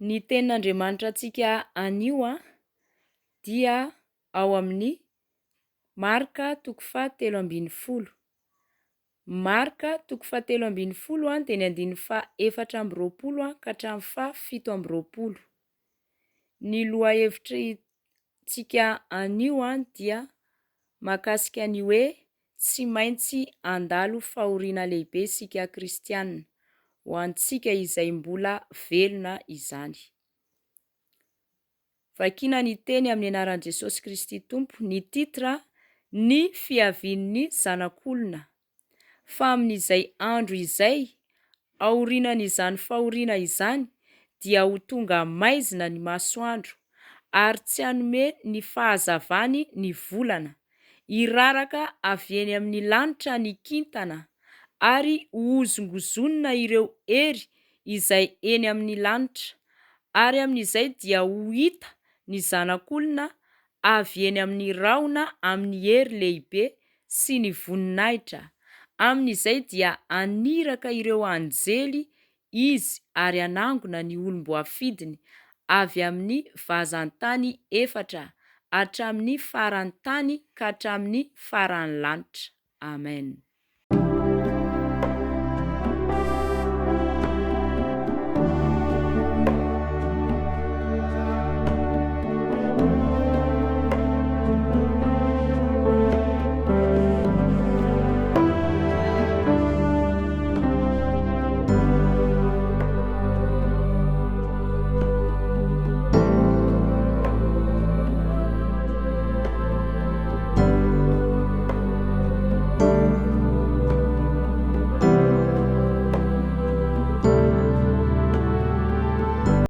Ny tenin'Andriamanitra antsika anio dia ao amin'ny Marka toko faha 13. Marka toko faha 13 dia ny andininy faha 24 ka hatramin'ny faha 27. Ny lohahevitritsika anio dia mahakasika ny hoe Tsy maintsy handalo fahoriana lehibe isika kristiana, ho antsika izay mbola velona izany. Vakina ny teny amin'ny anaran'i Jesosy Kristy Tompo, ny titre, Ny fiavian'ny Zanak'olona. Fa amin'izay andro izay, aorianan'izany fahoriana izany, dia ho tonga maizina ny masoandro, ary tsy hanome ny fahazavany ny volana. Hiraraka avy eny amin'ny lanitra ny kintana, ary hohozongozonina ireo hery izay eny amin'ny lanitra. Ary amin'izay dia ho hita ny Zanak'olona avy eny amin'ny rahona amin'ny hery lehibe sy ny voninahitra. Amin'izay dia haniraka ireo anjely Izy ary hanangona ny olom-boafidiny avy amin'ny vazan-tany efatra hatramin'ny faran'ny tany ka hatramin'ny faran'ny lanitra. Amen.